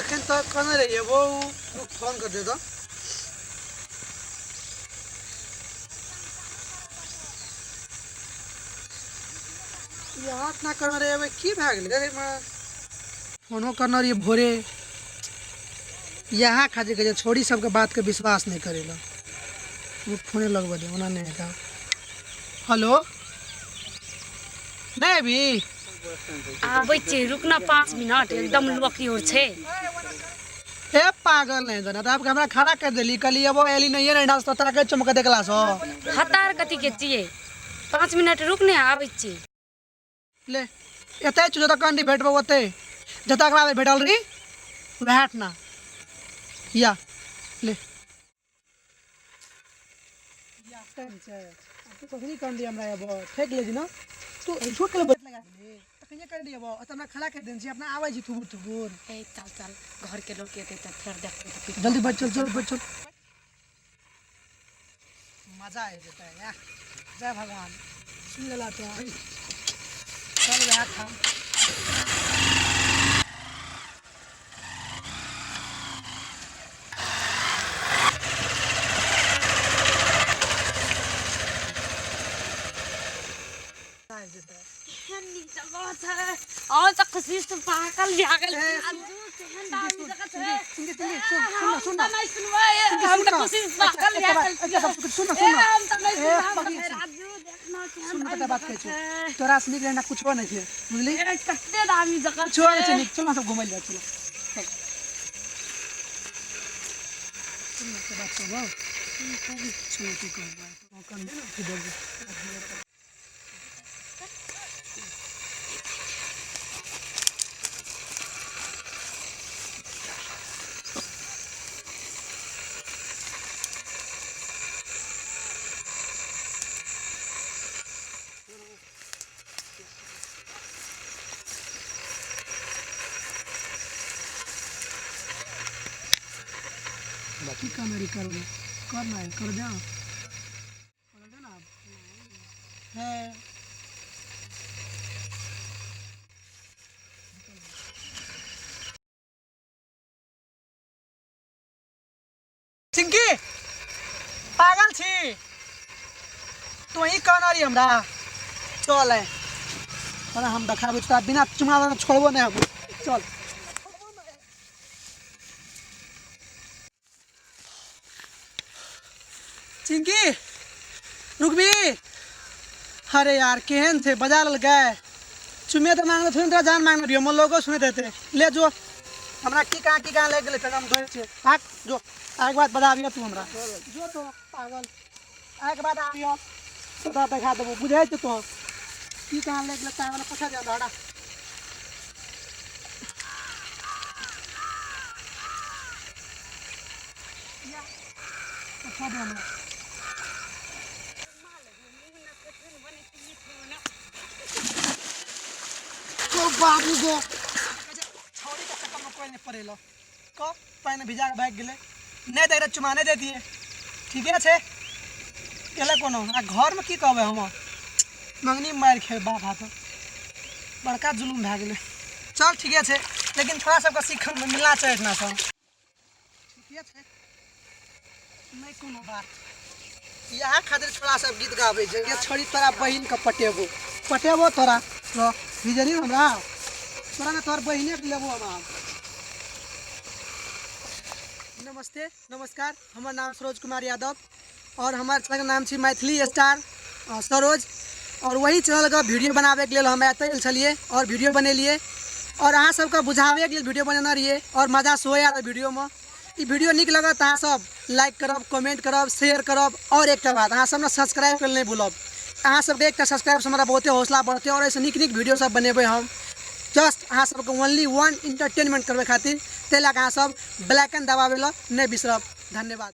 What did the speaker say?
एखन तक कहने रहियै वो रुक फोन कर दे दो। यहाँ इतना करने रहियै की भए गेलै रे फोनो करने रहियै भोरे। यहाँ खातिर कहै छै छोरी सबके बातके विश्वास नहि करै लए। रुक फोने लगबऽ दे ओना नहि हेतै। हेलो नहि अभी आबै छियै रुक ना 5 मिनट एकदम लोकी और छै। ए पागल नहीं जाना तो आपके हमरा खड़ा कर देली कहली अब एली नहीं है नहीं तो तोरा के चमक देखला सो। हतार कथी के छियै 5 मिनट रुक ने आबै छियै। ले एतै छौ जतऽ कंडी भेटबो ओतै जतऽ अगला बेर भेटल रही वएह ठना या ले या टाइम छै तू कखनी कंडी हमरा एबो ठेक लेजी ना तू झूठ के बैठ लगा देली तऽ कहिया कंडी एबो ओतऽ हमरा खड़ा कर देने छी अपना आबै छी थुबुर थुबुर। ए चल चल घर के लोग एतै तऽ फेर देखतै तऽ पीट जल्दी बैठ चल चल बैठ चल मजा आबि जेतै यार। जय भगवान सुन लेला तो चल वएह ठाम। आबि जेतै। केहन नीक जगह छै और तऽ खुशी से पागल भए गेल। ए, राजू केहन दामी जगह छै। सुन सुन सुन सुन सुन हम तऽ नहि सुनबै हम तऽ खुशी से पागल भए गेल। अच्छा सब सुन ए सुन हम तऽ नहि ए, सुनबै हम पगली तऽ सुन। राजू देखना केहन सुन दामी कते बात जगह कहै छौ छै। तोरा से नीक रहना कुछो नहि छै बुझली। ए कते दामी जगह कुछो नहि छै छै। नीक चल ना सब घुमै लए जाइ चलो चल। सुन ना, के बात कहबौ सुन की कहबौ तो कन दे ना की बोलबो। की कहने करबो करना है कर दे कर दे ना है। चिंकी पागल छी तू ही कहना रही हमरा चल है तोरा हम देखाबै छी तोरा बिना चुमा छोड़बो नहीं हम चल। चिंकी रुकबी अरे यार केहन छै बजा लेलकै चुमे तऽ मांगने थोड़े तोरा जान मांगने रहियो मोर लोगो सुनैत हेतै। ले जो हमरा की कहाँ लागि गेलै फेर हम धोइ छियै भाग जो आइके बाद बजाबियौ तू हमरा जो तो पागल आइके बाद आबियौ तोरा देखा देबो बुझै छै तो की कहाँ लागि गेलै ताहि पूछा दिअ हमरा। पूछा दिअ हमरा। ओ बाबू गो छौड़ी के चक्कर में कोई नहीं पड़ेलो को पानि भिजा के भागि गेलै नहि दै चुमा नहि दै दिए ठीके छै केले कोनो आ घरमे की कहबै हम मंगनी मारि खेबै बाप हाथ बड़का जुलुम भए गेलै। चल ठीके छै लेकिन थोड़ा सबके सीख मिलना चाही एहिठिना सब ठीके छै नहि कोनो बात। इएह खातिर छोड़ा सब गीत गाबै छै ये छोड़ी तोरा बहिनके पटेबो पटेबो तोरा रह भिजली हमरा तोरा ने तोहर बहिनेके लेबो हम आब। नमस्ते नमस्कार हमर नाम सरोज कुमार यादव और हमार चैनल के नाम छी मैथिली स्टार सरोज और वही चैनल के वीडियो बनाबे के लेल हम एतऽ आयल छलियै और वीडियो बनेलियै और अहाँ सबके बुझाबे के लेल वीडियो बनेने रहियै और मजा सेहो आयल वीडियो में। ई वीडियो नीक लगत तऽ अहाँ सब लाइक करब कमेंट करब शेयर करब और एकटा बात अहाँ सब ने सब्सक्राइब करल नहि भूलब। अहाँ सबके एकटा सब्सक्राइब से हमरा बहुते हौसला बढ़तै और एहिसँ नीक नीक वीडियो सब बनेबै हम जस्ट अहाँ सबके ओनली वन इंटरटेनमेंट करबै खातिर ताहि लए कऽ अहाँ सब बेल आइकन दबाबै लए नहि बिसरब। धन्यवाद।